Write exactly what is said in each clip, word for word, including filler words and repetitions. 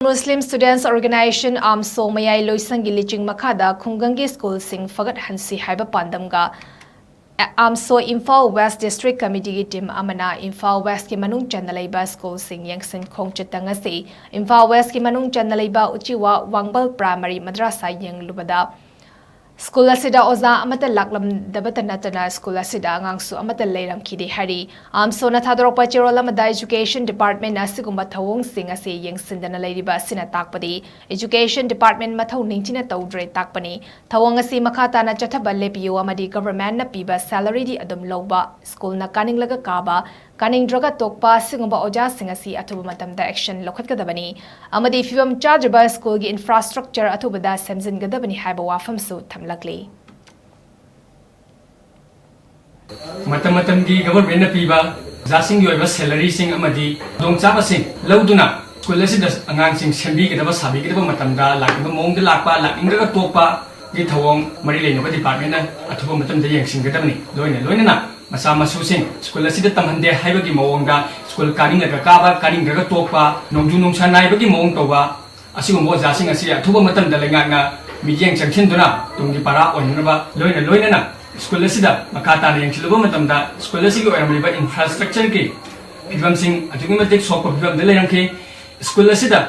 Muslim Students Organization, ꯑꯥꯝꯁꯣ, ꯃꯌꯥꯏ ꯂꯣꯏꯁꯪꯒꯤ ꯂꯤꯆꯤꯡ ꯃꯈꯥꯗ ꯈꯨꯡꯒꯪꯒꯤ ꯁ꯭ꯀꯨꯜꯁꯤꯡ ꯐꯒꯠꯍꯟꯁꯤ ꯍꯥꯏꯕ ꯄꯥꯟꯗꯝꯒ ꯑꯥꯝꯁꯣ ꯏꯝꯐꯥꯜ ꯋꯦꯁ ꯗꯤꯁꯇ꯭ꯔꯤꯛ ꯀꯃꯤꯇꯤꯒꯤ ꯇꯤꯝ ꯑꯃꯅ ꯏꯝꯐꯥꯜ ꯋꯦꯁꯀꯤ ꯃꯅꯨꯡ ꯆꯟꯅ ꯂꯩꯕ ꯁ꯭ꯀꯨꯜꯁꯤꯡ ꯌꯦꯡꯁꯤꯟ ꯈꯣꯡꯆꯠꯇ ꯉꯁꯤ ꯏꯝꯐꯥꯜ ꯋꯦꯁꯀꯤ ꯃꯅꯨꯡ ꯆꯟꯅ ꯂꯩꯕ ꯎꯆꯤꯋꯥ ꯋꯥꯡꯕꯜ ꯄ꯭ꯔꯥꯏꯃꯔꯤ ꯃꯗ꯭ꯔꯁꯥ ꯌꯦꯡꯂꯨꯕꯗ, ꯁ꯭ꯀꯨꯜ ꯑꯁꯤꯗ ꯑꯣꯖꯥ ꯑꯃꯠꯇ ꯂꯥꯛꯂꯝꯗꯕꯇ ꯅꯠꯇꯅ ꯁ꯭ꯀꯨꯜ ꯑꯁꯤꯗ ꯑꯉꯥꯡꯁꯨ ꯑꯃꯠꯇ ꯂꯩꯔꯝꯈꯤꯗꯦ ꯍꯥꯏꯔꯤ꯫ ꯑꯥꯝꯁꯣꯅ ꯊꯥꯗꯣꯔꯛꯄ ꯆꯦꯔꯣꯜ ꯑꯃꯗ, ꯏꯖꯨꯀꯦꯁꯟ ꯗꯤꯄꯥꯔꯠꯃꯦꯟꯅ ꯑꯁꯤꯒꯨꯝꯕ ꯊꯧꯑꯣꯡꯁꯤꯡ ꯑꯁꯤ ꯌꯦꯡꯁꯤꯟꯗꯅ ꯂꯩꯔꯤꯕ ꯑꯁꯤꯅ ꯇꯥꯛꯄꯗꯤ ꯏꯖꯨꯀꯦꯁꯟ ꯗꯤꯄꯥꯔꯠꯃꯦꯟ ꯃꯊꯧ ꯅꯤꯡꯊꯤꯅ ꯇꯧꯗ꯭ꯔꯦ ꯇꯥꯛꯄꯅꯤ꯫ ꯊꯧꯑꯣꯡ ꯑꯁꯤ ꯃꯈꯥ ꯇꯥꯅ ꯆꯠꯊꯕ ꯂꯦꯞꯄꯤꯌꯨ ꯑꯃꯗꯤ ꯒꯚꯔꯟꯃꯦꯟꯠꯅ ꯄꯤꯕ ꯁꯦꯂꯔꯤꯗꯤ ꯑꯗꯨꯝ ꯂꯧꯕ, ꯁ꯭ꯀꯨꯜꯅ ꯀꯥꯅꯤꯡꯂꯒ ꯀꯥꯕ, ꯀꯥꯅꯤꯡꯗ꯭ꯔꯒ ꯇꯣꯛꯄ ꯑꯁꯤꯒꯨꯝꯕ ꯑꯣꯖꯥꯁꯤꯡ ꯑꯁꯤ ꯑꯊꯨꯕ ꯃꯇꯝꯗ ꯑꯦꯛꯁꯟ ꯂꯧꯈꯠꯀꯗꯕꯅꯤ ꯑꯃꯗꯤ ꯐꯤꯕꯝ ꯆꯥꯗ꯭ꯔꯤꯕ ꯁ꯭ꯀꯨꯜꯒꯤ ꯏꯟꯐ꯭ꯔꯥꯁ꯭ꯇ꯭ꯔꯛꯆꯔ ꯑꯊꯨꯕꯗ ꯁꯦꯝꯖꯤꯟꯒꯗꯕꯅꯤ ꯍꯥꯏꯕ ꯋꯥꯐꯝꯁꯨ ꯊꯝꯂꯛꯂꯤ꯫ ꯃꯇꯝ ꯃꯇꯝꯒꯤ ꯒꯚꯔꯟꯃꯦꯟꯠꯅ ꯄꯤꯕ ꯑꯣꯖꯥꯁꯤꯡꯒꯤ ꯑꯣꯏꯕ ꯁꯦꯂꯔꯤꯁꯤꯡ ꯑꯃꯗꯤ ꯈꯨꯗꯣꯡꯆꯥꯕꯁꯤꯡ ꯂꯧꯗꯨꯅ ꯁ꯭ꯀꯨꯜ ꯑꯁꯤꯗ ꯑꯉꯥꯡꯁꯤꯡ ꯁꯦꯝꯕꯤꯒꯗꯕ ꯁꯥꯕꯤꯒꯗꯕ ꯃꯇꯝꯗ ꯂꯥꯛꯅꯤꯡꯕ ꯃꯑꯣꯡꯗ ꯂꯥꯛꯄ, ꯂꯥꯛꯅꯤꯡꯗ꯭ꯔꯒ ꯇꯣꯛꯄꯒꯤ ꯊꯧꯑꯣꯡ ꯃꯔꯤ ꯂꯩꯅꯕ ꯗꯤꯄꯥꯔꯠꯃꯦꯟꯠꯅ ꯑꯊꯨꯕ ꯃꯇꯝꯗ ꯌꯦꯡꯁꯤꯟꯒꯗꯕꯅꯤ꯫ ꯂꯣꯏꯅ ꯂꯣꯏꯅꯅ ꯃꯆꯥ ꯃꯁꯨꯁꯤꯡ ꯁ꯭ꯀꯨꯜ ꯑꯁꯤꯗ ꯇꯝꯍꯟꯗꯦ ꯍꯥꯏꯕꯒꯤ ꯃꯑꯣꯡꯗ ꯁ꯭ꯀꯨꯜ ꯀꯥꯅꯤꯡꯂꯒ ꯀꯥꯕ, ꯀꯥꯅꯤꯡꯗ꯭ꯔꯒ ꯇꯣꯛꯄ, ꯅꯣꯡꯖꯨ ꯅꯨꯡꯁꯥ ꯅꯥꯏꯕꯒꯤ ꯃꯑꯣꯡ ꯇꯧꯕ, ꯑꯁꯤꯒꯨꯝꯕ ꯑꯣꯖꯥꯁꯤꯡ ꯑꯁꯤ ꯑꯊꯨꯕ ꯃꯇꯝꯗ ꯂꯩꯉꯥꯛꯅ ꯃꯤꯠꯌꯦꯡ ꯆꯪꯁꯤꯟꯗꯨꯅ ꯇꯨꯡꯒꯤ ꯄꯔꯥ ꯑꯣꯏꯍꯟꯅꯕ, ꯂꯣꯏꯅ ꯂꯣꯏꯅꯅ ꯁ꯭ꯀꯨꯜ ꯑꯁꯤꯗ ꯃꯈꯥ ꯇꯥꯅ ꯌꯦꯡꯁꯤꯜꯂꯨꯕ ꯃꯇꯝꯗ ꯁ꯭ꯀꯨꯜ ꯑꯁꯤꯒꯤ ꯑꯣꯏꯔꯝꯂꯤꯕ ꯏꯟꯐ꯭ꯔꯥꯁ꯭ꯇ꯭ꯔꯛꯆꯔꯒꯤ ꯐꯤꯕꯝꯁꯤꯡ ꯑꯗꯨꯛꯀꯤ ꯃꯇꯤꯛ ꯁꯣꯛꯄ ꯐꯤꯕꯝꯗ ꯂꯩꯔꯝꯈꯤ꯫ ꯁ꯭ꯀꯨꯜ ꯑꯁꯤꯗ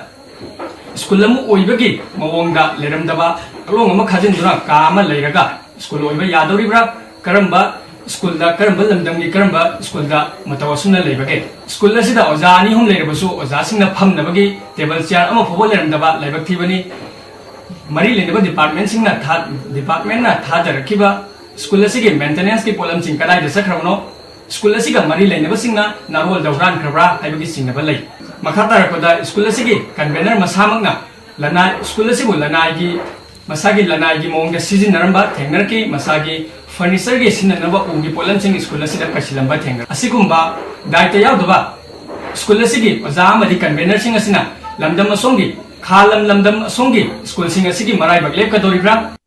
ꯁ꯭ꯀꯨꯜ ꯑꯃ ꯑꯣꯏꯕꯒꯤ ꯃꯑꯣꯡꯗ ꯂꯩꯔꯝꯗꯕ, ꯀꯥꯂꯣꯡ ꯑꯃ ꯈꯥꯖꯤꯟꯗꯨꯅ ꯀꯥ ꯑꯃ ꯂꯩꯔꯒ ꯁ꯭ꯀꯨꯜ ꯑꯣꯏꯕ ꯌꯥꯗꯧꯔꯤꯕ꯭ꯔꯥ? ꯀꯔꯝꯕ ꯁ꯭ꯀꯨꯜꯗ, ꯀꯔꯝꯕ ꯂꯝꯗꯝꯒꯤ ꯀꯔꯝꯕ ꯁ꯭ꯀꯨꯜꯗ ꯃꯇꯧ ꯑꯁꯨꯝꯅ ꯂꯩꯕꯒꯦ? ꯁ꯭ꯀꯨꯜ ꯑꯁꯤꯗ ꯑꯣꯖꯥ ꯑꯅꯤ ꯑꯍꯨꯝ ꯂꯩꯔꯕꯁꯨ ꯑꯣꯖꯥꯁꯤꯡꯅ ꯐꯝꯅꯕꯒꯤ ꯇꯦꯕꯜ ꯆꯤꯌꯥꯔ ꯑꯃ ꯐꯥꯎꯕ ꯂꯩꯔꯝꯗꯕ ꯂꯥꯏꯕꯛ ꯊꯤꯕꯅꯤ꯫ ꯃꯔꯤ ꯂꯩꯅꯕ ꯗꯤꯄꯥꯔꯠꯃꯦꯟꯠꯁꯤꯡꯅ ꯊꯥ-, ꯗꯤꯄꯥꯔꯠꯃꯦꯟꯠꯅ ꯊꯥꯗꯔꯛꯈꯤꯕ ꯁ꯭ꯀꯨꯜ ꯑꯁꯤꯒꯤ ꯃꯦꯟꯇꯦꯅꯦꯟꯁꯀꯤ ꯄꯣꯠꯂꯝꯁꯤꯡ ꯀꯗꯥꯏꯗ ꯆꯠꯈ꯭ꯔꯕꯅꯣ? ꯁ꯭ꯀꯨꯜ ꯑꯁꯤꯒ ꯃꯔꯤ ꯂꯩꯅꯕꯁꯤꯡꯅ ꯅꯥꯔꯣꯜꯗ ꯍꯨꯔꯥꯟꯈ꯭ꯔꯕ꯭ꯔꯥ ꯍꯥꯏꯕꯒꯤ ꯆꯤꯡꯅꯕ ꯂꯩ꯫ ꯃꯈꯥ ꯇꯥꯔꯛꯄꯗ ꯁ꯭ꯀꯨꯜ ꯑꯁꯤꯒꯤ ꯀꯟꯚꯦꯅꯔ ꯃꯁꯥꯃꯛꯅ ꯂꯅꯥꯏ, ꯁ꯭ꯀꯨꯜ ꯑꯁꯤꯕꯨ ꯂꯅꯥꯏꯒꯤ, ꯃꯁꯥꯒꯤ ꯂꯅꯥꯏꯒꯤ ꯃꯑꯣꯡꯗ ꯁꯤꯖꯤꯟꯅꯔꯝꯕ ꯊꯦꯡꯅꯔꯛꯈꯤ꯫ ꯃꯁꯥꯒꯤ ꯐꯔꯅꯤꯆꯔꯒꯤ ꯁꯤꯖꯤꯟꯅꯅꯕ ꯎꯒꯤ ꯄꯣꯠꯂꯝꯁꯤꯡ ꯁ꯭ꯀꯨꯜ ꯑꯁꯤꯗ ꯄꯩꯁꯤꯜꯂꯝꯕ ꯊꯦꯡꯅꯔꯛꯈꯤ꯫ ꯑꯁꯤꯒꯨꯝꯕ ꯗꯥꯏꯇ ꯌꯥꯎꯗꯕ ꯁ꯭ꯀꯨꯜ ꯑꯁꯤꯒꯤ ꯑꯣꯖꯥ ꯑꯃꯗꯤ ꯀꯟꯚꯦꯅꯔꯁꯤꯡ ꯑꯁꯤꯅ ꯂꯝꯗꯝ ꯑꯁꯣꯝꯒꯤ, ꯈꯥ ꯂꯝ ꯂꯝꯗꯝ ꯑꯁꯣꯝꯒꯤ ꯁ꯭ꯀꯨꯜꯁꯤꯡ ꯑꯁꯤꯒꯤ ꯃꯔꯥꯏꯕꯛ ꯂꯦꯞꯀꯗꯧꯔꯤꯕ꯭ꯔꯥ?